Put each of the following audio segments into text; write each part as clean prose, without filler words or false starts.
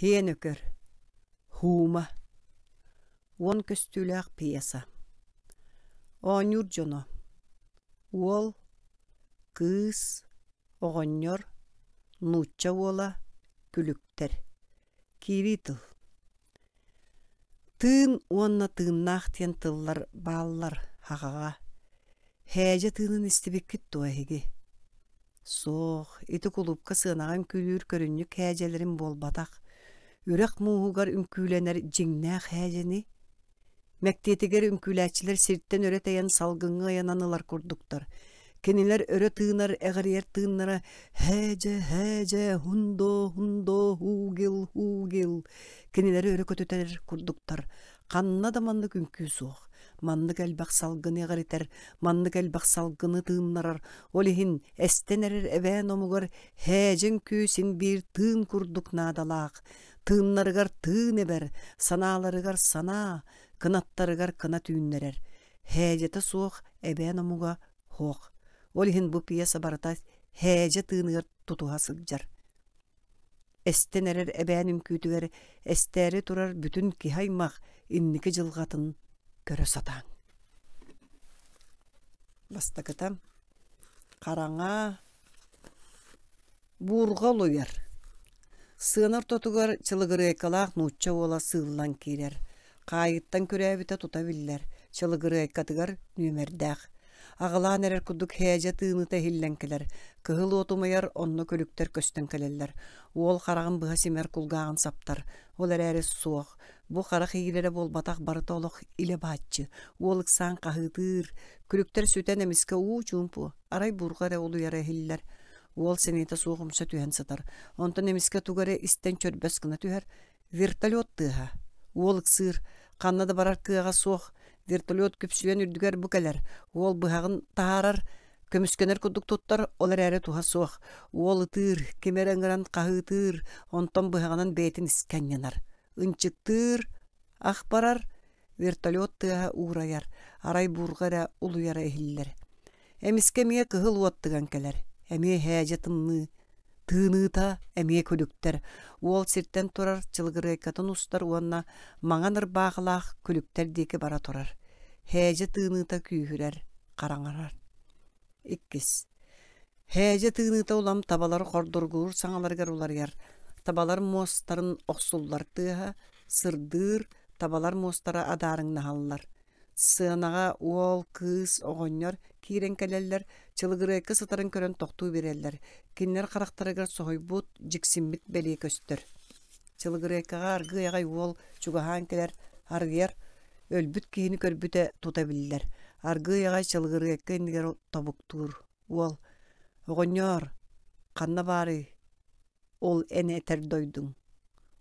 Һиэн Өкөр Һуума Уон көстүүлээх пьеса Оонньуур дьоно Уол, кыыс, оҕонньор, нуучча уола, күлүктэр Киирии тыл Тыын уонна тыыннаах диэн тыллар бааллар хаҕаҕа. Һээдьэ тыынын истибиккит дуо эһиги? Суох, ити кулуупка сыанаҕа үҥкүүлүүр көрүнньүк һээдьэлэрим буолбатах. Үрэх мууһугар үҥкүүлэнэр дьиҥнээх һээдьэни Мэктиэтигэр үҥкүүлээччилэр сиртэн өрө тэйэн салгыҥҥа ыйанан ылар курдуктар. Кинилэр өрө тыынар, эҕирийэр тыыннара «Һээдьэ, һээдьэ, хундо, хундо, һуугил, һуугил» кинилэри өрө көтүтэр курдуктар. Ханна да маннык үҥкүү суох. Маннык элбэх салгыны эҕиритэр, маннык элбэх салгыны тыыннарар. Ол иһин эстэн эрэр эбээн омугар һээдьэ үҥкүү син биир тыын курдук наадалаах. Тыыннарыгар тыын эбэр, санааларыгар санаа, кынаттарыгар кынат үүннэрэр. Һээдьэтэ суох эбээн омуга суох. Ол иһин бу пьеса барыта һээдьэ тыыныгар тутуһа сылдьар. Эстэн эрэр эбээн үҥкүүтүгэр эстээри турар бүтүн киһи аймах инники дьылҕатын көрө сатааҥ. Бастакыта хараҥа Буурҕа улуйар. Сыана ортотугар чылыгырыайкалаах нуучча уола сыыллан киирэр. Хаайыттан күрээбитэ тута биллэр, чылыгырыайкатыгар нүөмэрдээх. Аҕылаан эрэр курдук һээдьэ тыыныта иһиллэн кэлэр. Кыһыл уот умайар, онно күлүктэр көстөн кэлэллэр. Уол хараҕын быһа симэр кулгааҕын саптар. Ол эрээри суох. Бу харах иилэрэ буолбатах барыта олох илэ бааччы. Уол ыксаан хаһыытыыр. Күлүктэр сүтэн эмискэ уу чуумпу, арай буурҕа эрэ улуйара иһиллэр. Уол сэниэтэ суох умса түһэн сытар. Онтон эмискэ тугу эрэ истэн чөрбөс гына түһэр. Вертолет тыаһа. Уол ыксыыр. Ханна да барар кыаҕа суох. Вертолет күпсүйэн үрдүгэр бу кэлэр. Уол быһаҕын таһаарар, көмүскэнэр курдук туттар, ол эрээри туһа суох. Уол ытыыр, ким эрэ ыҥыран хаһыытыыр, онтон быһаҕынан бэйэтин искэ анньынар. Ынчыктыыр, ах барар, вертолет тыаһа уурайар, арай буурҕа эрэ улуйара иһиллэр. Эмискэ эмиэ кыһыл уот тыган кэлэр, эмиэ һээдьэ тымныы, тыыныыта эмиэ күлүктэр. Уол сиртэн турар чылыгырыайкатын устар уонна маҥан ырбаахылаах күлүктэр диэки бара турар. Һээдьэ тыыныыта күүһүрэр, хараҥарар. Иккис. Һээдьэ тыыныыта улам табалар хордургуур саҥаларыгар уларыйар. Табалар муостарын охсуллар тыаһа, сырдыыр, табалар муостара адаарыҥнаһаллар. Сыанаҕа уол, кыыс, оҕонньор киирэн кэлэллэр, чылыгырыайка сытарын көрөн тохтуу биэрэллэр. Кинилэр харахтарыгар соһуйбут, дьиксиммит бэлиэ көстөр. Чылыгырыайкаҕа аргыый аҕай уол чугаһаан кэлэр, арыйар, өлбүт киһини көрбүтэ тута биллэр. Аргыый аҕай чылыгырыайка иннигэр тобуктуур. Уол: «Оҕонньоор, ханна баарый Ол эн этэр дойдуҥ,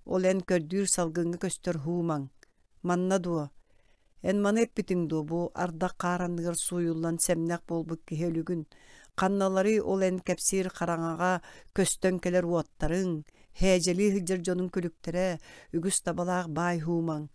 ол эн көрдүүр салгыҥҥа көстөр һуумаҥ, манна дуо? Эн маны эппитиҥ дуо бу ардах хаар анныгар сууйуллан сэмнэх буолбут киһи өлүгүн? Ханналарый ол эн кэпсиир хараҥаҕа көстөн кэлэр уоттарыҥ, һээдьэлии сылдьар дьонуҥ күлүктэрэ, үгүс табалаах баай һуумаҥ?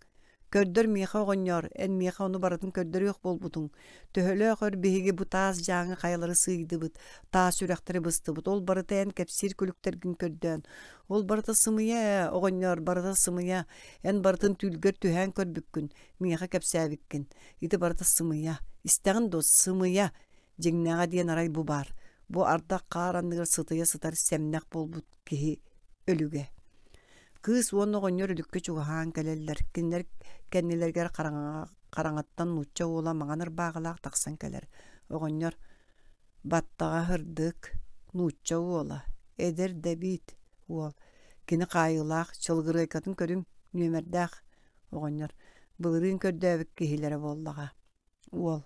Көрдөр миэхэ оҕонньоор, эн миэхэ ону барытын көрдөрүөх буолбутуҥ. Төһөлөөх өр биһиги бу таас дьааҥы хайалары сыыйдыбыт, таас үрэхтэри быстыбыт, ол барыта эн кэпсиир күлүктэргин көрдөөн. Ол барыта сымыйа ээ, оҕонньоор, барыта сымыйа. Эн барытын түүлгэр түһээн көрбүккүн, миэхэ кэпсээбиккин. Ити барыта сымыйа. Истэҕин дуо, сымыйа. Дьиҥнээҕэ диэн арай бу баар. Бу ардах хаар анныгар сытыйа сытар сэмнэх буолбут киһи өлүгэ. Кыыс уонна оҕонньор өлүккэ чугаһаан кэлэллэр. Кинилэр кэннилэригэр хараҥаҕа хараҥаттан нуучча уола маҥан ырбаахылаах тахсан кэлэр. Оҕонньор баттаҕа сырдык, нуучча уола, эдэр да эбит уол. Кини хаайыылаах, чылгырыайкатын көрүҥ, нүөмэрдээх оҕонньор. Былырыын көрдөөбүт киһилэрэ буоллаҕа. Уол: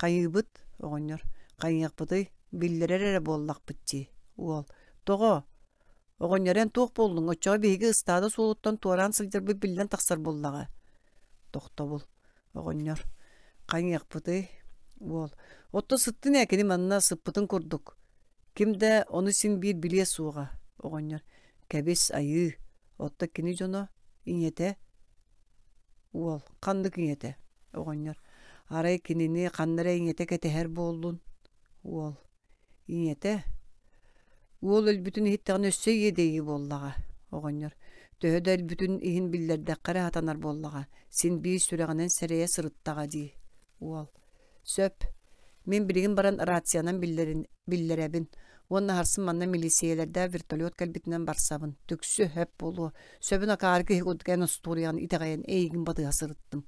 «Хайыыбыт, оҕонньор, хайыахпытый, биллэрэр эрэ буоллахпыт дии». Уол: «Тоҕо? Оҕонньор эн туох буоллуҥ, оччоҕо биһиги ыстаада суолуттан туораан сылдьарбыт биллэн тахсар буоллаҕа». Тохтобул. Оҕонньор: «Хайыахпытый?» Уол: «Оттон сыттын ээ кини манна сыппытын курдук. Ким да ону син биир билиэ суоҕа». Оҕонньор: «Кэбис, айыы, оттон кини дьоно, ийэтэ?» Уол: «Ханнык ийэтэ?» Оҕонньор: «Арай кинини ханна эрэ ийэтэ кэтэһэр буоллун?» Уол: «Ийэтэ? Уол өлбүтүн иһиттэҕинэ өссө иэдэйии буоллаҕа». Оҕонньор: Төһө да өлбүтүн иһин биллэрдэххэ эрэ сатанар буоллаҕа, син биир сүрэҕинэн сэрэйэ сырыттаҕа дии. Уол: Сөп. Мин билигин баран рациянан биллэрэбин уонна сарсын манна милииссийэлэрдээх вертолет кэлбитинэн барсабын. Түксү, сөп буолуо. Сөбүн акаары киһи курдук эн остуоруйаҕын итэҕэйэн эйигин батыһа сырыттым.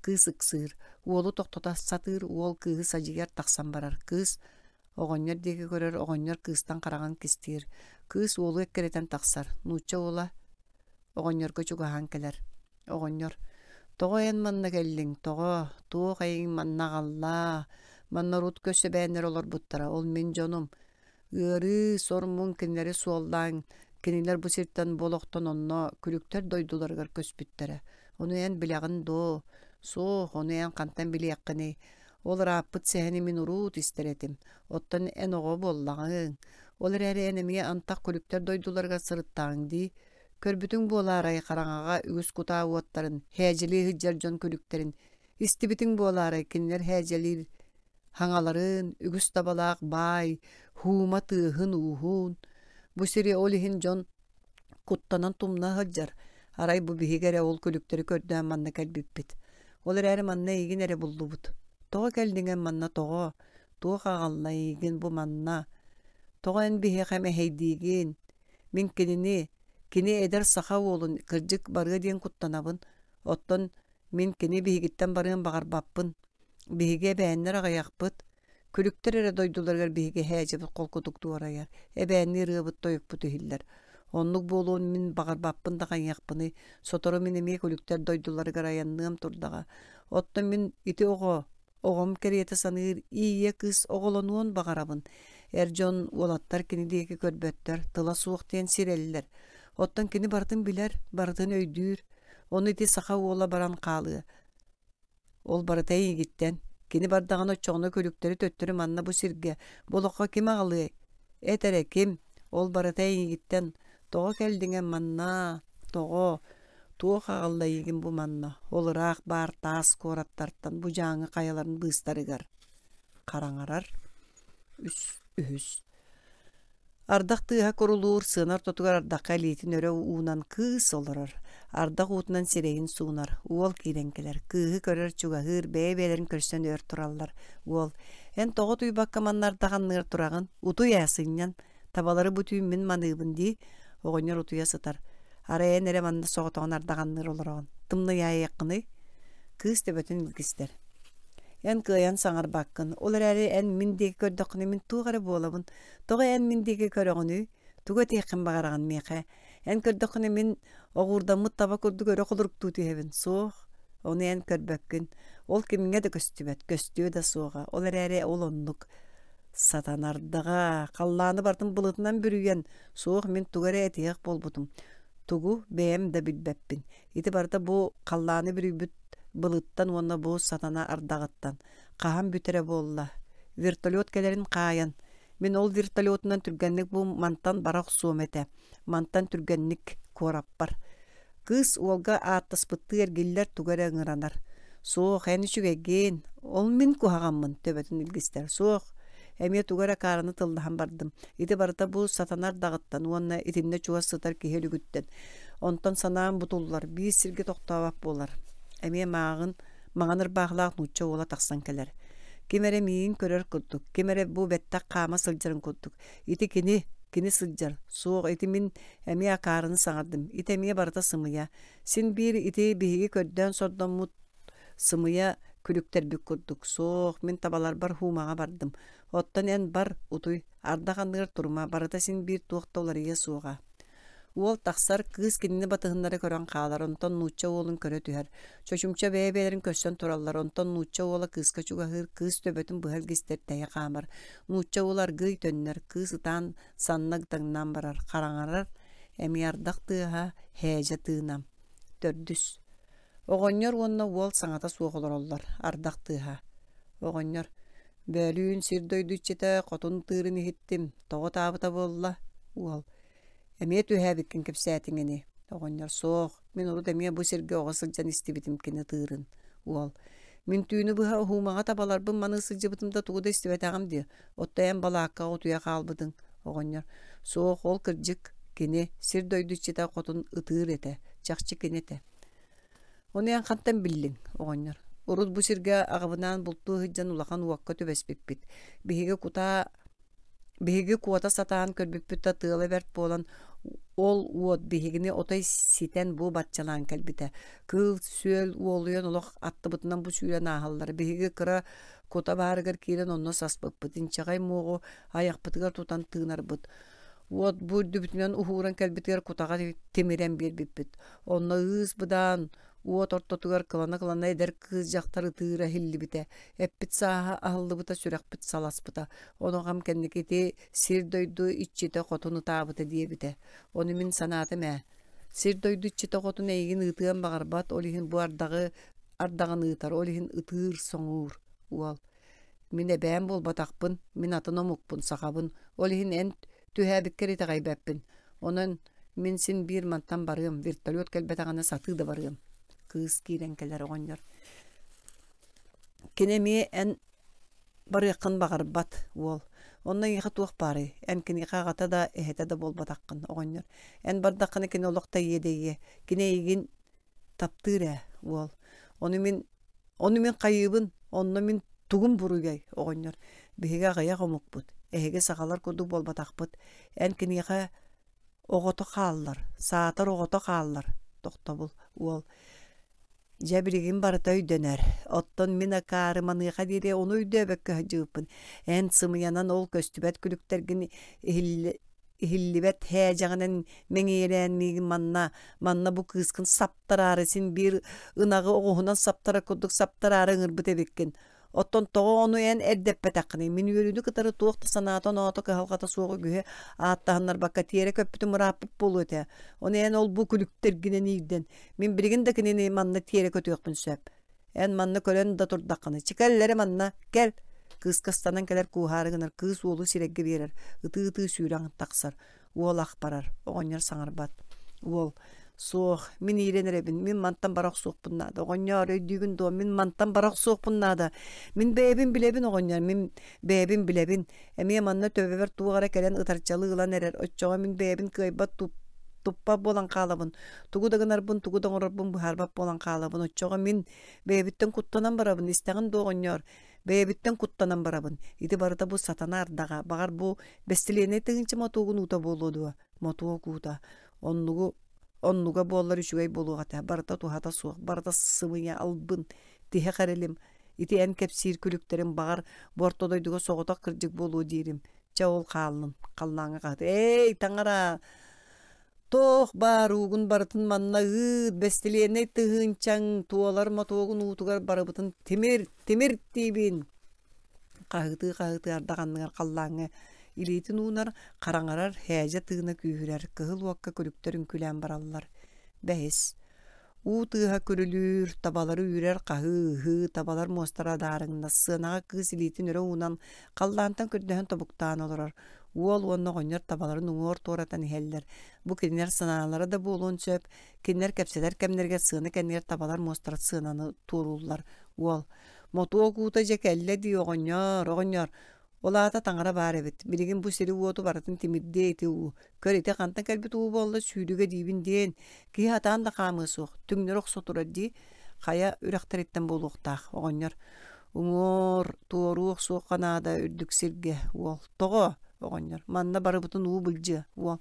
Кыыс ыксыыр. Уолу тохтото сатыыр, уол кыыһы садьыйар тахсан барар. Кыыс оҕонньор диэки көрөр, оҕонньор кыыстан хараҕын кистиир. Кыыс уолу эккирэтэн тахсар. Нуучча уола оҕонньорго чугаһаан кэлэр. Оҕонньор: «Тоҕо эн манна кэллиҥ, тоҕо? Туох эйигин манна аҕалла? Манна урут көс эбээннэр олорбуттара, ол мин дьонум. Ыарыы, сор-муҥ кинилэри суоллаан, кинилэр бу сиртэн бу олохтон онно күлүктэр дойдуларыгар көспүттэрэ. Ону эн билэҕин дуо? Суох, ону эн хантан билиэххиний? Ол ырааппыт сэһэни мин уруут истэр этим. Оттон эн оҕо буоллаҕыҥ. Ол эрээри эн эмиэ антах күлүктэр дойдуларыгар сырыттаҕыҥ дии. Көрбүтүҥ буолаарай хараҥаҕа үгүс кутаа уоттарын, һээдьэлии сылдьар дьон күлүктэрин, истибитиҥ буолаарай кинилэр һээдьэлиир хаҥаларын, үгүс табалаах баай, һуума тыаһын-ууһун. Бу сири ол иһин дьон куттанан тумна сылдьар, арай бу биһиги эрэ ол күлүктэри көрдөөн манна кэлбиппит. Ол эрээри манна эйигин эрэ буллубут. Тоҕо кэллиҥ эн манна тоҕо? Туох аҕалла эйигин бу манна? Тоҕо эн биһиэхэ мэһэйдиигин? Мин кинини, кини эдэр саха уолун, кырдьык барыа диэн куттанабын. Оттон мин кини биһигиттэн барыан баҕарбаппын. Биһиги эбээннэр аҕыйахпыт. Күлүктэр эрэ дойдуларыгар биһиги һээдьэбит холкутук дуорайар, эбээннии ырыабыт тойукпут иһиллэр. Оннук буолуон мин баҕарбаппын да хайыахпыный, сотору мин эмиэ күлүктэр дойдуларыгар айанныам турдаҕа. Оттон мин ити оҕо, Оҕом кэриэтэ саныыр Иийэ кыыс оҕолонуон баҕарабын. Эр дьон, уолаттар кини диэки көрбөттөр, тыла суох диэн сирэллэр. Оттон кини барытын билэр, барытын өйдүүр. Ону ити саха уола баран хаалыа. Ол барыта эйигиттэн. Кини бардаҕына оччоҕуна күлүктэри төттөрү манна бу сиргэ, бу олоххо ким аҕалыай? Эт эрэ ким? Ол барыта эйигиттэн. Тоҕо кэллиҥ эн манна? Тоҕо? Туох аҕалла эйигин бу манна, ол ыраах баар таас куораттартан бу Дьааҥы хайаларын быыстарыгар? Хараҥарар үс үһүс Ардах тыаһа курулуур, сыана ортотугар ардахха илиитин өрө уунан кыыс олорор. Ардах уутунан сирэйин суунар. Уол киирэн кэлэр. Кыыһы көрөр, чугаһыыр, бэйэ-бэйэлэрин көрсөн өр тураллар. Уол: «Эн тоҕо утуйбакка манна ардах анныгар тураҕын? Утуй ээ, сынньан. Табалары бу түүн мин маныыбын дии, оҕонньор утуйа сытар. Арай эн эрэ манна соҕотоҕун ардаҕанныыр олороҕун. Тымныйаайаххыный? Кыыс төбөтүн илгистэр. Эн кыайан саҥарбаккын. Ол эрээри эн мин диэки көрдөххүнэ мин туох эрэ буолабын. Тоҕо эн мин диэки көрөҕүнүй? Тугу этиэххин баҕараҕын миэхэ? Эн көрдөххүнэ мин оҕуурдаммыт таба курдук өрө холоруктуу түһэбин. Суох. Ону эн көрбөккүн. Ол кимҥэ да көстүбэт, көстүө да суоҕа. Ол эрээри ол оннук. Сатанардаҕа, халлааны барытын былытынан бүрүйэн, суох мин тугу эрэ этиэх буолбутум. Тугу бэйэм да билбэппин. Ити барыта бу халлааны бүрүйбүт былыттан уонна бу сатана ардаҕыттан. Хаһан бүтэрэ буолла? Вертолет кэлэрин хаайан. Мин ол вертолетунан түргэнник бу мантан бара охсуом этэ. Мантан түргэнник куораппар. Кыыс уолга ааттаспыттыы эргиллэр тугу эрэ ыҥыранар. «Суох, эн үчүгэйгин, ол мин куһаҕаммын», төбөтүн илгистэр. «Суох, эмиэ тугу эрэ акаарыны тыллаһан бардым. Ити барыта бу сатанар даҕыттан уонна итиннэ чугас сытар киһи өлүгүттэн. Онтон санаам бутуллар, биир сиргэ тохтообот буолар. Эмиэ мааҕын, маҥан ырбаахылаах нуучча уола тахсан кэлэр. Ким эрэ миигин көрөр курдук, ким эрэ бу бэттэх хаама сылдьарын курдук. Ити кини, кини сылдьар. Суох, ити мин Эмиэ акаарыны саҥардым. Ити эмиэ барыта сымыйа. Син биир ити биһиги көрдөөн сордоммут сымыйа күлүктэрбит курдук. Суох, мин табаларбар һуумаҕа бардым. Оттон эн бар, утуй. Ардах анныгар турума, барыта син биир туох да уларыйыа суоҕа. Уол тахсар, кыыс кинини батыһыннара көрөн хаалар, онтон нуучча уолун көрө түһэр. Чочумча бэйэ-бэйэлэрин көрсөн тураллар, онтон нуучча уола кыыска чугаһыыр, кыыс төбөтүн быһа илгистэр тэйэ хаамар. Нуучча уола аргыый төннөр, кыыс ытаан санна ытаҥнаан барар, хараҥарар, эмиэ ардах тыаһа, һээдьэ тыына. Төрдүс. Оҕонньор уонна уол саҥата суох олороллор, ардах тыаһа. Оҕонньор: «Бөөлүүн сир-дойду иччитэ хотун тыырын иһиттим, тоҕо ытаабыта буолла?» Уол: «Эмиэ түһээбиккин кэпсээтиҥ ини?» Оҕонньор: «Суох, мин урут эмиэ бу сиргэ оҕо сылдьан истибитим кини тыырын». Уол: «Мин түүнү быһа уһуумаҕа табаларбын маныы сылдьыбытым да тугу да истибэтэҕим дии. Оттон эн балааккаҕа утуйа хаалбытыҥ, оҕонньор. Суох, ол кырдьык. Кини сир-дойду иччитэ хотун ытыыр этэ, чахчы кини этэ. Ону эн хантан биллиҥ, оҕонньор? Урут бу сиргэ аҕабынаан бултуу сылдьан улахан уокка түбэспиппит. Биһиги кутаа Биһиги куота сатаан көрбүппүт да тыала бэрт буолан, ол уот биһигини отой ситэн бу баччалаан кэлбитэ. Кыыл-сүөл уолуйан олох аттыбытынан бу сүүрэн ааһаллара. Биһиги кыра кута баарыгар киирэн онно саспыппыт, инчэҕэй муоҕу айахпытыгар тутан тыынарбыт. Уот бу үрдүбүтүнэн уһууран кэлбитигэр кутаҕа тимирэн биэрбиппит. Онно ыыс-быдаан уот ортотугар кылана-кылана эдэр кыыс дьахтар ытыыра иһиллибитэ, эппит сааһа аһыллыбыта, сүрэхпит саласпыта. Ону аҕам кэнники ити сир-дойду иччитэ хотун ытаабыта диэбитэ. Ону мин санаатым ээ. Сир-дойду иччитэ хотун эйигин ыытыан баҕарбат, ол иһин бу ардаҕы ардаҕын ыытар, ол иһин ытыыр-соҥуур уол. Мин эбээм буолбатахпын, мин атын омукпун, сахабын. Ол иһин эн түһээбиккэр итэҕэйбэппин. Онон мин син биир мантан барыам, вертолет кэлбэтэҕинэ сатыы да барыам. Кыыс киирэн кэлэр оҕонньор. Кини эмиэ эн барыаххын баҕарбат уол. Онно эйиэхэ туох баарый? Эн киниэхэ аҕата да, эһэтэ да буолбатаххын, оҕонньор. Эн бардаххына кини олох да иэдэйиэ. Кини эйигин таптыыр ээ, уол. Ону мин Ону мин хайыыбын, онно мин тугум буруйай, оҕонньор, биһиги аҕыйах омукпут, эһиги сахалар курдук буолбатахпыт, эн киниэхэ оҕото хааллар, саатар оҕото хааллар, тохтобул, уол. Дьэ билигин барыта өйдөнөр. Оттон мин акаары маныаха диэри ону өйдөөбөккө сылдьыбыппын. Эн сымыйанан ол көстүбэт күлүктэргин иһиллэ иһиллибэт һээдьэҕинэн мэҥиэлээн миигин манна, манна бу кыыскын саптараары син биир ынаҕы оҕуһунан саптарар курдук саптараары ыҥырбыт эбиккин. Оттон тоҕо ону эн эрдэппэтэххиний? Мин үөрүүнү кытары туох да санаата-оноото кыһалҕата суох үгүһү ааттаһыннарбакка тиэрэ көппүтүм ырааппыт буолуо этэ. Ону эн ол-бу күлүктэргинэн иирдэн, мин билигин да кинини манна тиэрэ көтүөхпүн сөп. Эн манна көрөн да турдаххына, чикэл эрэ манна, кэл! Кыыска ыстанан кэлэр кууһаары гынар кыыс уолу сирэйгэ биэрэр, ытыы-ытыы сүүрэн тахсар. Уол ах барар, оҕонньор саҥарбат. Уол, суох, мин иирэн эрэбин, мин мантан бара охсуохпун наада. Оҕонньоор, өйдүүгүн дуо, мин мантан бара охсуохпун наада. Мин бэйэбин билэбин, оҕонньор, мин бэйэбин билэбин. Эмиэ манна төбөбөр туох эрэ кэлэн ытарчалыы ылан эрэр, оччоҕо мин бэйэбин кыайбат туппат буолан хаалабын, тугу да гынарбын, тугу да оҥорорбун быһаарбат буолан хаалабын, оччоҕо мин бэйэбиттэн куттанан барабын, истэҕин дуо, оҕонньоор, бэйэбиттэн куттанан барабын. Ити барыта бу сатана ардаҕа, баҕар бу бэстилиэнэй тыһыынча мотуогун уута буолуо дуо? Мотуок уута. Оннугу оннуга буоллар үчүгэй буолуох этэ. Барыта туһата суох, барыта сымыйа, албын, тиһэх эрэлим. Ити эн кэпсиир күлүктэрим баҕар бу орто дойдуга соҕотох кырдьык буолуо диирим. Чэ ол хааллын, халлааҥҥа хаһыт. Эй, таҥара! Туох баар уугун барытын манна ыыт, бэстилиэнэй тыһыынчаҥ туолар мотуогун уутугар барыбытын тимир, тимир диибин Хаһыытыы-хаһыытыы ардах анныгар халлааҥҥа илиитин уунар, хараҥарар, һээдьэ тыына күүһүрэр, кыһыл уокка күлүктэр үҥкүүлээн бараллар. Бэһис Уу тыаһа күрүлүүр, табалары үүрэр хаһыы-ыһыы, табалар муостара адаарыҥнас, сыанаҕа кыыс илиитин өрө уунан, халлаантан көрдөһөн тобуктаан олорор. Уол уонна оҕонньор табаларын уҥуор туоратан иһэллэр. Бу кинилэр санаалара да буолуон сөп, кинилэр кэпсэтэр кэмнэригэр сыана кэннигэр табалар муостара сыананы туорууллар. Уол «Мотуок уута дьэ кэллэ дии оҕонньоор, оҕонньоор, ол аата таҥара баар эбит, билигин бу сири-уоту барытын тимирдиэ ити уу, Көр ити хантан кэлбит уу буолла сүүрүгэ диибин диэн, киһи сатаан да хаамыа суох, түҥнэри охсо турар дии, хайа үрэхтэриттэн буолуохтаах оҕонньор уҥуор туоруу охсуохха наада үрдүк сиргэ уол тоҕо оҕонньор манна барыбытын уу былдьыа уол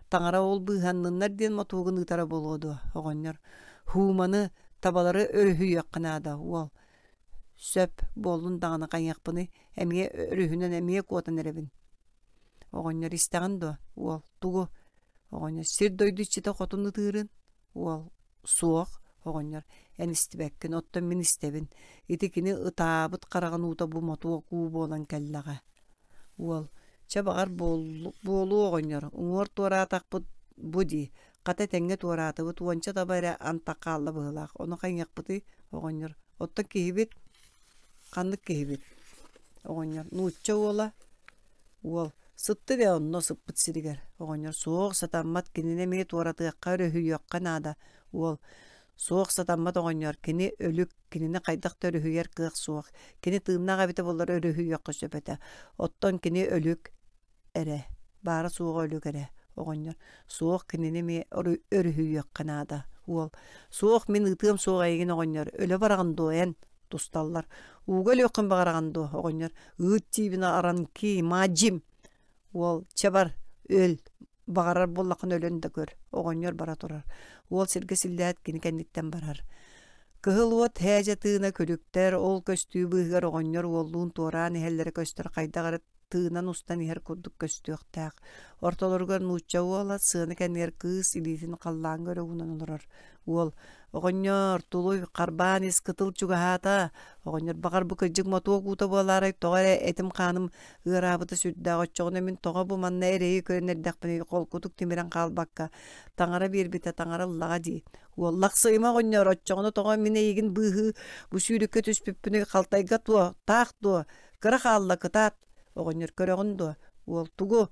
таҥара ол быыһанныннар диэн мотуогун ыытара буолуо дуо оҕонньор һууманы табалары өрүһүйүөххэ наада уол сөп буоллун даҕаны хайыахпыный эмиэ өрүһүнэн эмиэ куотан эрэбин Оҕонньор истэҕин дуо, уол, тугу? Оҕонньор сир-дойду иччитэ хотун ытыырын? Уол суох, оҕонньор эн истибэккин, оттон мин истэбин. Ити кини ытаабыт хараҕын уута бу мотуок уу буолан кэллэҕэ. Уол чэ баҕар буолуо оҕонньор, уҥуор туораатахпыт бу дии, хата этэҥҥэ туораатыбыт, уонча таба эрэ антах хаалла быһыылаах, ону хайыахпытый, оҕонньор, оттон киһибит Ханнык киһибит? Оҕонньор нуучча уола уол сытты ээ онно сыппыт сиригэр. Оҕонньор суох сатаммат кинини эмиэ туоратыахха өрүһүйүөххэ наада. Уол суох сатаммат оҕонньор кини өлүк кинини хайдах да өрүһүйэр кыах суох. Кини тыыннаах эбитэ буоллар өрүһүйүөххэ сөп этэ. Оттон кини өлүк эрэ баара суоҕа өлүк эрэ. Оҕонньор суох кинини эмиэ өрүһүйүөххэ наада. Уол суох мин ыытыам суоҕа эйигин оҕонньор өлө бараҕын дуо эн? Тусталлар. Ууга өлүөххүн баҕараҕын дуо оҕонньор ыыт диибин аранки маджим Уол чэ бар өл баҕарар буоллаххына өлөн да көр оҕонньор бара турар. Уол сиргэ силлээт кини кэнниттэн барар. Кыһыл уот һээдьэ тыына күлүктэр, ол көстүү быыһыгар оҕонньор уоллуун туораан иһэллэрэ көстөр хайдах эрэ тыынан устан иһэр курдук көстүөхтээх. Ортолоругар нуучча уола, сыана кэннигэр кыыс илиитин халлааҥҥа өрө уунан олорор. Уол «Оҕонньоор, тулуй, харбаан ис кытыл чугаһаата. Оҕонньор, баҕар бу кырдьык мотуок уута буолаарай, тоҕо эрэ этим-хааным ыараабыта сүрдээх, оччоҕуна мин тоҕо бу манна эрэйи көрөн эрдэхпиний, холкутук тимирэн хаалбакка, таҥара биэрбитэ таҥара ыллаҕа дии. Уол лахсыйма оҕонньоор, оччоҕуна тоҕо мин эйигин быыһыы бу сүүрүккэ түспүппүнүй, халтайга туо, таах дуо, кыра хаалла кытаат. Оҕонньор көрөҕүн дуо? Уол тугу?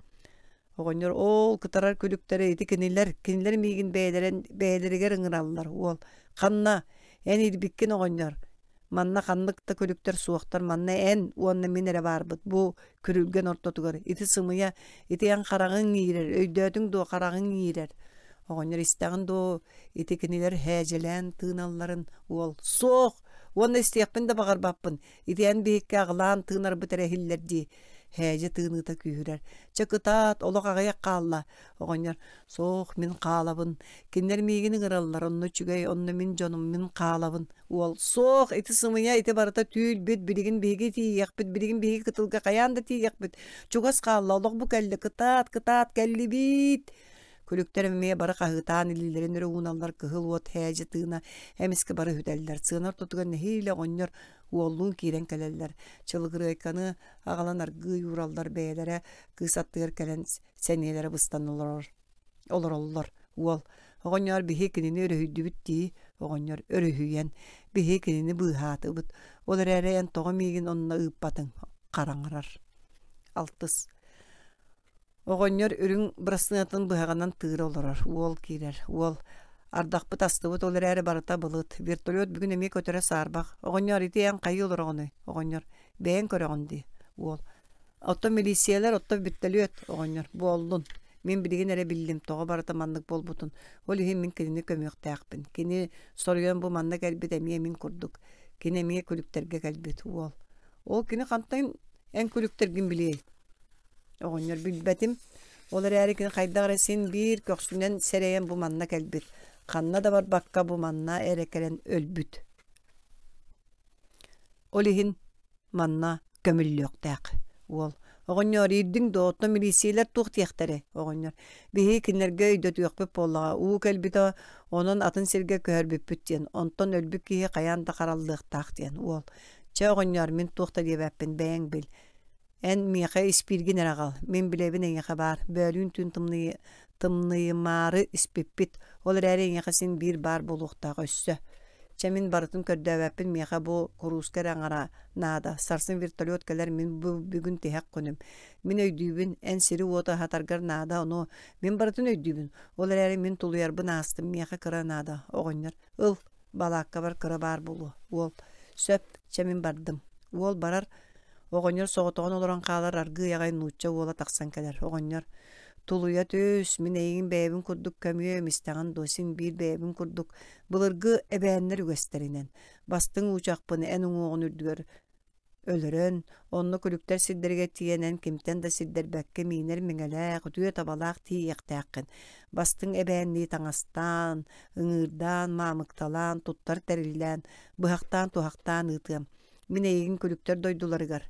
Оҕонньор оол кытарар күлүктэрэ ити кинилэр, кинилэр миигин бэйэлэрин бэйэлэригэр ыҥыраллар уол ханна эн ирбиккин оҕонньор манна ханнык да күлүктэр суохтар манна эн уонна мин эрэ баарбыт бу күрүлгэн ортотугар ити сымыйа ити эн хараҕыҥ иирэр өйдөөтүҥ дуо хараҕыҥ иирэр оҕонньор истэҕин дуо ити кинилэр һээдьэлээн тыыналларын уол суох уонна истиэхпин да баҕарбаппын ити эн биһикки аҕылаан тыынарбыт эрэ иһиллэр дии һээдьэ тыыныыта күүһүрэр чэ кытаат олох аҕыйах хаалла оҕонньор суох мин хаалабын кинилэр миигин ыҥыраллар онно үчүгэй онно мин дьонум мин хаалабын уол суох ити сымыйа ити барыта түүл-бит билигин биһиги тиийиэхпит билигин биһиги кытылга хайаан да тиийиэхпит чугас хаалла олох бу кэллэ кытаат кытаат кэллибиит Күлүктэр эмиэ бары хаһыытаан илиилэрин өрө ууналлар кыһыл уот һээдьэ тыына эмискэ бары үтэллэр. Сыана ортотугар нэһиилэ оҕонньор уоллуун киирэн кэлэллэр. Чылыгырыайканы аҕалан аргыый уураллар бэйэлэрэ кыыс аттыгар кэлэн сэниэлэрэ быстан олорор олороллор. Уол оҕонньоор биһи кинини өрүһүйдүбүт дии оҕонньор өрүһүйэн биһи кинини быыһаатыбыт. Ол эрээри эн тоҕо миигин онно ыыппатыҥ хараҥарар. Алтыс Оҕонньор үрүҥ бырасыатын быһаҕынан тыыра олорор, уол киирэр, уол «Ардахпыт астыбыт, ол эрээри барыта былыт, вертолет бүгүн эмиэ көтөрө саарбах, оҕонньоор ити эн хайыы олороҕунуй?» Оҕонньор «Бэйэҥ көрөҕүн дии» Уол «Оттон милииссийэлэр, оттон вертолет» Оҕонньор «Буоллун, мин билигин эрэ биллим тоҕо барыта маннык буолбутун, ол иһин мин кинини көмүөхтээхпин, кини соруйан бу манна кэлбит эмиэ мин курдук, кини эмиэ күлүктэргэ кэлбит» Уол «Ол кини хантан эн күлүктэргин билиэй?» Оҕонньор билбэтим, ол эрээри кини хайдах эрэ син биир көхсүнэн сэрэйэн бу манна кэлбит, ханна да барбакка бу манна эрэ кэлэн өлбүт. Ол иһин манна көмүллүөхтээх уол «Оҕонньоор, иирдиҥ дуо, оттон милииссийэлэр туох диэхтэрэй?» Оҕонньор «Биһиги кинилэргэ өйдөтүөхпүт буоллаҕа, уу кэлбитэ, онон атын сиргэ көһөрбүппүт диэн, онтон өлбүт киһи хайаан да хараллыахтаах» диэн уол «Чэ, оҕонньоор, мин туох да диэбэппин, бэйэҥ бил. Эн миэхэ испииргин эрэ аҕал, мин билэбин эйиэхэ баар, бөөлүүн түүн тымныйымаары испиппит, ол эрээри эйиэхэ син биир баар буолуохтаах өссө. Чэ мин барытын көрдөөбөппүн, миэхэ бу курууска эрэ аҥара наада, сарсын вертолет кэлэр, мин бу бүгүн тиһэх күнүм. Мин өйдүүбүн, эн сири-уоту аһатаргар наада, ону мин барытын өйдүүбүн, ол эрээри мин тулуйарбын аастым, миэхэ кыра наада, оҕонньор Ыл, балааккабар кыра баар буолуо. Уол, сөп, чэ мин бардым. Уол барар, оҕонньор соҕотоҕун олорон хаалар аргыый аҕай нуучча уола тахсан кэлэр. Оҕонньор, тулуйа түс, мин эйигин бэйэбин курдук көмүөм, истэҕин дуо, син биир бэйэбин курдук былыргы эбээннэр үгэстэринэн, бастыҥ уучахпын эн уҥуоҕун үрдүгэр Өлөрөн, онно күлүктэр сирдэригэр тиийэн эн кимтэн да сирдэрбэккэ миинэр миҥэлээх, үтүө табалаах тиийиэхтээххин. Бастыҥ эбээннии таҥастаан, ыҥыырдаан, маамыкталаан, туттар тэриллээн, быһахтаан-туһахтаан ыытыам. Мин эйигин күлүктэр дойдуларыгар.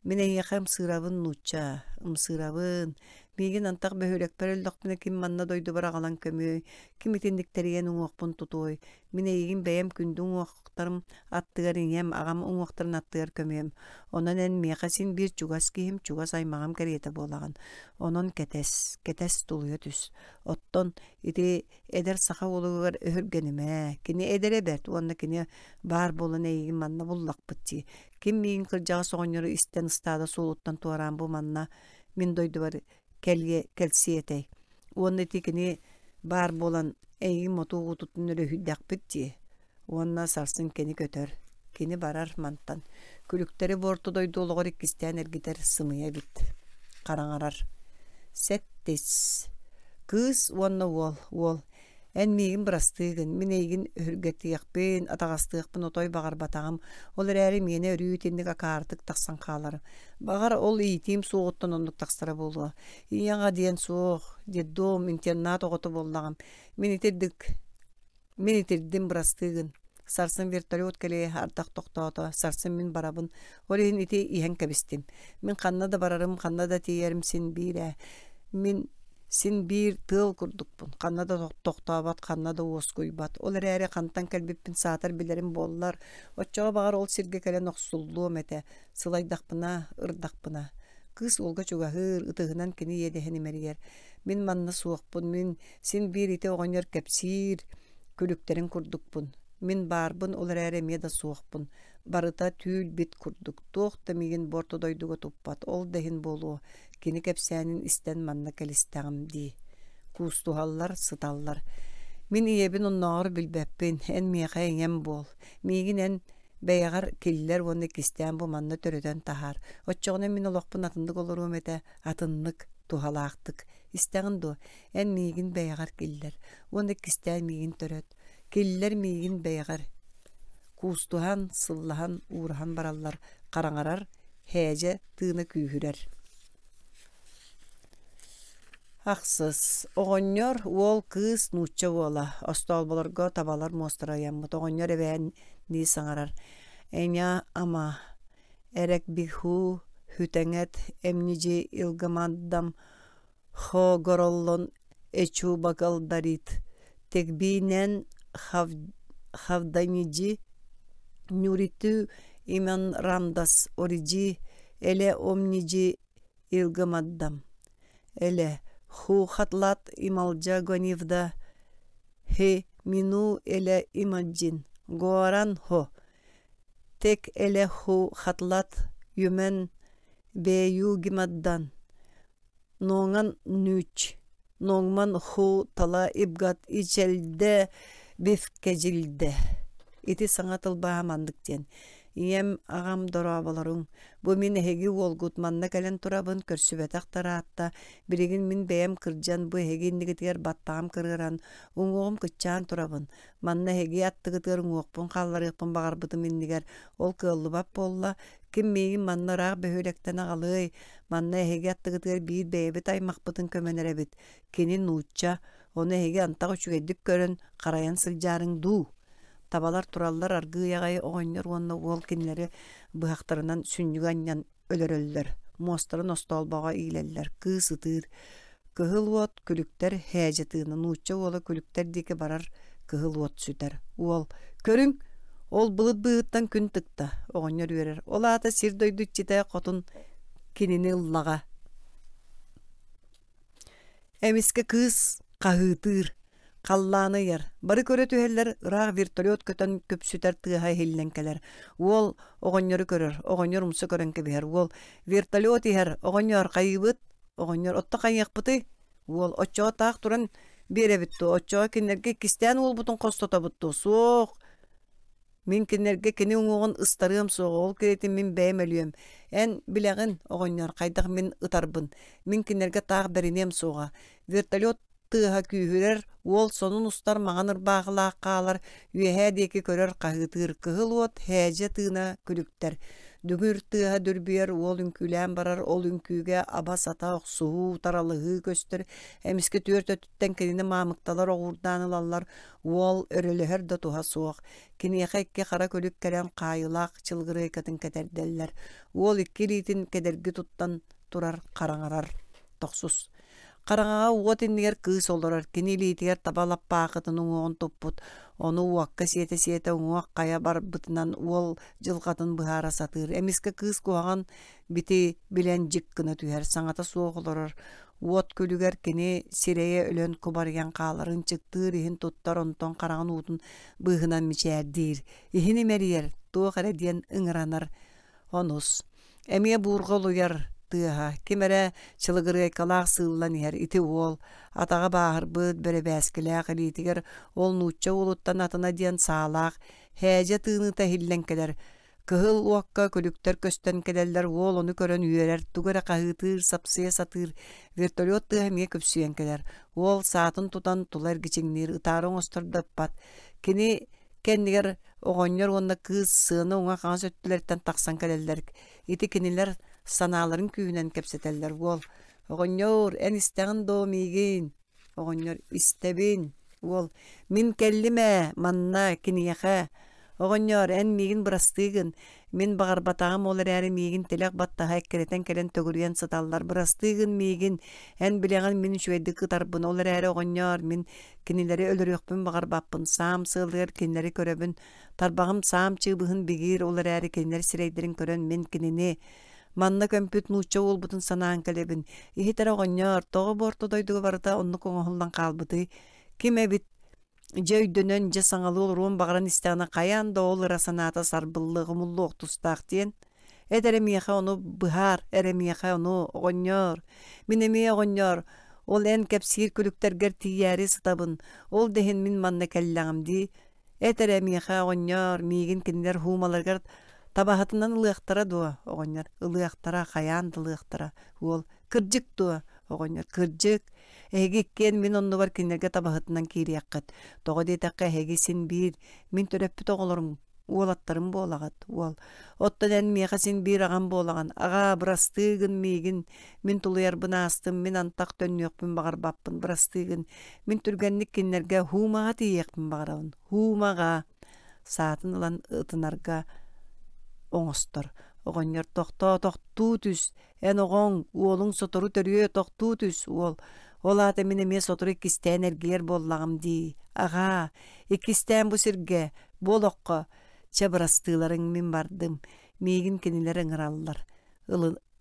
Мин эйиэхэ ымсыырабын, нуучча, ымсыырабын. Миигин антах бөһүөлэкпэр өллөхпүнэ ким манна дойдубар аҕалан көмүөй, ким итинник тэрийэн уҥуохпун тутуой, Мин эйигин бэйэм күндү уҥуохтарым аттыгар ийэм, аҕам уҥуохтарын аттыгар көмүөм. Онон эн миэхэ син биир чугас киһим, чугас аймаҕым кэриэтэ буолаҕын. Онон кэтэс, кэтэс тулуйа түс. Оттон ити эдэр саха уолугар өһүргэнимэ. Кини эдэрэ бэрт уонна кини баар буолан эйигин манна буллахпыт дии. Ким миигин кырдьаҕас оҕонньору истэн ыстаада суолуттан туораан бу манна мин дойдубар кэлиэ кэлсиэ этэй. Уонна ити кини баар буолан эйигин мотуок уутуттан өрүһүйдэхпит дии. Уонна сарсын кини көтөр. Кини барар мантан. Күлүктэри буорта дойду олоҕор иккистээн эргитэр сымыйа эбит. Хараҥарар. Сэттис. Кыыс уонна уол, уол, эн миигин бырастыы гын, мин эйигин өһүргэтиэхпин, атаҕастыахпын отой баҕарбатаҕым, ол эрээри миэнэ өрүү итинник акаарытык тахсан хаалар. Баҕар, ол иитиим суоҕуттан оннук тахсара буолуо. Ийэҕэ диэн суох, детдом, интернат оҕото буоллаҕым. Мин итирдик Мин итирдим, бырастыы гын. Сарсын вертолет кэлиэ, ардах тохтоото, сарсын мин барабын. Ол иһин ити иһэн кэбистим. Мин ханна да барарым, ханна да тиийэрим син биир ээ. Мин син биир тыал курдукпун. Ханна да тохтообот, ханна да уоскуйбат. Ол эрээри хантан кэлбиппин саатар билэрим буоллар, оччоҕо баҕар ол сиргэ кэлэн охсуллуом этэ. Сылайдахпына, ырдахпына. Кыыс уолга чугаһыыр, ытыһынан кини иэдэһин имэрийэр. Мин манна суохпун, мин Син биир ити оҕонньор кэпсиир күлүктэрин курдукпун. Мин баарбын, ол эрээри эмиэ да суохпун. Барыта түүл-бит курдук. Туох да миигин бу орто дойдуга туппат, ол да иһин буолуо, кини кэпсээнин истэн манна кэлистэҕим дии. Куустуһаллар, сыталлар. Мин ийэбин оннооҕор билбэппин, эн миэхэ ийэм буол. Миигин эн бэйэҕэр киллэр уонна кистээн бу манна төрөтөн таһаар. Оччоҕуна мин олохпун атыннык олоруом этэ, атыннык, туһалаахтык. Истэҕин дуо, эн миигин бэйэҕэр киллэр уонна иккистээн миигин төрөт, киллэр миигин бэйэҕэр Куустуһан, сыллаһан, уураһан бараллар, хараҥарар, һээдьэ тыына күүһүрэр. Ахсыс. Оҕонньор, уол, кыыс, нуучча уола. Остоолболорго табалар муостара ыйаммыт. Оҕонньор эбээннии саҥарар. Эня ама, эрэкбиху, хүтэҥэт, эмньидьи илгамаддам, Хогороллон эчубакалдарит тегбинэн хавданиджи нюриту имен рамдас ориджи эле омниджи илгамаддам эле ху хатлат ималджа гонивда хе мину эле имаджин гоаран хо тек эле ху хатлат юмен бэйу гимаддан Ноҥан нүүч, ноҥман ху тала ибгат ичэлдэ бифкэдьилдэ. Ити саҥа тылбааһа маннык диэн: Ийэм, аҕам дорооболоруҥ, бу мин эһиги уолгут манна кэлэн турабын көрсүбэтэх да ыраатта, билигин мин бэйэм кырдьан бу эһиги иннигитигэр баттаҕым кырыаран, уҥуоҕум кыччаан турабын, манна эһиги аттыгытыгар уҥуохпун хаалларыахпын баҕарбытым иннигэр ол кыаллыбат буолла, ким миигин манна ыраах бөһүөлэктэн аҕалыай, Манна эһиги аттыгытыгар биир бэйэбит аймахпытын көмөн эрэбит. Кини нуучча, ону эһиги антах үчүгэйдик көрөн, харайан сылдьаарыҥ дуу. Табалар тураллар аргыый аҕай оҕонньор уонна уол кинилэри быһахтарынан сүнньүгэ анньан өлөрөллөр. Муостарын остоолбоҕо иилэллэр. Кыыс ытыыр. Кыһыл уот, күлүктэр һээдьэ тыына. Нуучча уола күлүктэр диэки барар, кыһыл уот сүтэр. Уол: «Көрүҥ, ол былыт быыһыттан күн тыкта». Оҕонньор үөрэр. Ол аата сир-дойду иччитэ хотун кинини ыллаҕа. Эмискэ кыыс хаһыытыыр, халлааны ыйар. Бары көрө түһэллэр, ыраах вертолет көтөн күпсүтэр тыаһа иһиллэн кэлэр. Уол оҕонньору көрөр, оҕонньор умса көрөн кэбиһэр. Уол вертолет иһэр, оҕонньоор хайыыбыт? Оҕонньор отто хайыахпытый? Уол оччоҕо таах туран биэрэбит дуо? Оччоҕо кинилэргэ иккистээн уолбутун хостотобут дуо? Суох. Мин кинилэргэ кини уҥуоҕун ыстарыам суоҕа, ол кириэтин мин бэйэм өлүөм. Эн билэҕин, оҕонньор, хайдах мин ытарбын. Мин кинилэргэ таах бэриниэм суоҕа. Вертолет тыаһа күүһүрэр, уол сонун устар маҥан ырбаахылаах хаалар, үөһээ диэки көрөр хаһыытыыр, кыһыл уот һээдьэ тыына күлүктэр. Дүҥүр тыаһа дүрбүйэр, уол үҥкүүлээн барар, ол үҥкүүгэ аба-сата охсуһуу, таралыһыы көстөр, эмискэ түөрт өттүттэн кинини маамыкталар оҕуурдаан ылаллар, уол өрөлөһөр да туһа суох. Киниэхэ икки хара күлүк кэлэн хаайыылаах чылгырыайкатын кэтэрдэллэр. Уол икки илиитин кэдэрги туттан турар хараҥарар. Тохсус. Хараҥаҕа уот иннигэр кыыс олорор, кини илиитигэр таба лаппаахытын уҥуоҕун туппут, ону уокка сиэтэ-сиэтэ уҥуох хайа барбытынан уол дьылҕатын быһаара сатыыр. Эмискэ кыыс куһаҕан бити билэн дьик гына түһэр, саҥата суох олорор. Уот күлүгэр кини сирэйэ өлөн кубарыйан хаалар, ынчыктыыр иһин туттар, онтон хараҕын уутун быыһынан мичээрдиир, иһин имэрийэр, туох эрэ диэн ыҥыранар. Онус. Эмиэ буурҕа улуйар тыаһа, ким эрэ чылыгырыайкалаах сыыллан иһэр ити уол, атаҕа бааһырбыт, бэрэбээскилээх илиитигэр ол нуучча уолуттан атына диэн саалаах, һээдьэ тыыныыта иһиллэн кэлэр. Кыһыл уокка күлүктэр көстөн кэлэллэр, уол ону көрөн үөрэр, тугу эрэ хаһыытыыр, сапсыйа сатыыр. Вертолет тыаһа эмиэ күпсүйэн кэлэр. Уол саатын тутан тула эргичиҥниир, ытаары оҥостор да ыппат. Кини кэннигэр оҕонньор уонна кыыс сыана уҥа-хаҥас өттүлэриттэн тахсан кэлэллэр. Ити кинилэр санааларын күүһүнэн кэпсэтэллэр. Уол: «Оҕонньоор, эн истэҕин дуо миигин?» Оҕонньор: «Истэбин, уол, мин кэллим ээ, манна, киниэхэ. Оҕонньоор, эн миигин бырастыы гын, мин баҕарбатаҕым ол эрээри миигин тилэх баттаһа эккирэтэн кэлэн төгүрүйэн сыталлар, бырастыы гын миигин, эн билэҕин мин үчүгэйдик ытарбын, ол эрээри оҕонньоор, мин кинилэри өлөрүөхпүн баҕарбаппын, саам сыалыгар кинилэри көрөбүн, тарбаҕым саам чыыбыһын бигиир, ол эрээри кинилэр сирэйдэрин көрөн мин кинини Манна көмпүт нуучча уолбутун санаан кэлэбин. Иһит эрэ оҕонньоор, тоҕо бу орто дойдуга барыта оннук оҥоһуллан хаалбытый? Ким эбит дьэ өйдөнөн, дьэ саҥалыы олоруон баҕаран истэҕинэ хайаан да ол ыра санаата сарбыллыах, умуллуох тустаах диэн. Эт эрэ миэхэ ону быһаар, эрэ миэхэ ону, оҕонньоор. Мин эмиэ оҕонньоор, ол эн кэпсиир күлүктэргэр тиийээри сытабын, ол да иһин мин манна кэллэҕим дии. Эт эрэ миэхэ, оҕонньоор, миигин кинилэр һуумаларыгар табаһытынан ылыахтара дуо, оҕонньор? Ылыахтара, хайаан да ылыахтара. Уол, кырдьык дуо, оҕонньор? Кырдьык. Эһиги иккиэн мин оннубар кинилэргэ табаһытынан киириэххит. Тоҕо диэтэххэ, эһиги син биир мин төрөппүт оҕолорум, уолаттарым буолаҕыт, уол. Оттон эн миэхэ син биир аҕам буолаҕын. Аҕаа, бырастыы гын миигин. Мин тулуйарбын аастым, мин антах төннүөхпүн баҕарбаппын, бырастыы гын. Мин түргэнник кинилэргэ Һуумаҕа тиийиэхпин баҕарабын. Һуумаҕа! Саатын ылан ытынарга оҥостор. Оҕонньор тохтоо, тохтуу түс! Эн оҕоҥ, уолуҥ сотору төрүө, тохтуу түс, уол. Ол аата мин эмиэ сотору иккистээн эргийэр буоллаҕым дии. Аҕаа, иккистээн бу сиргэ, бу олоххо. Чэ, бырастыыларыҥ, мин бардым. Миигин кинилэр ыҥыраллар.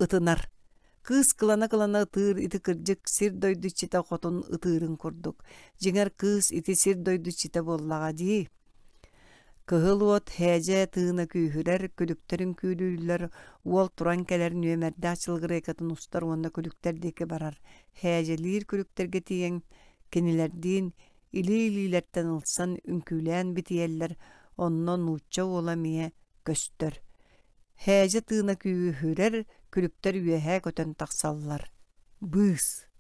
Ытынар. Кыыс кылана-кылана ытыыр ити кырдьык сир-дойду иччитэ хотун ытыырын курдук. Дьиҥэр кыыс ити сир-дойду иччитэ буоллаҕа дии. Кыһыл уот һээдьэ тыына күүһүрэр, күлүктэр үҥкүүлүүллэр, уол туран кэлэр нүөмэрдээх чылгырыайкатын устар уонна күлүктэр диэки барар. Һээдьэлиир күлүктэргэ тиийэн кинилэрдиин илии-илиилэртэн ылсан үҥкүүлээн битийэллэр, онно нуучча уола эмиэ көстөр. Һээдьэ тыына күүһүрэр, күлүктэр үөһээ көтөн тахсаллар. Быыс.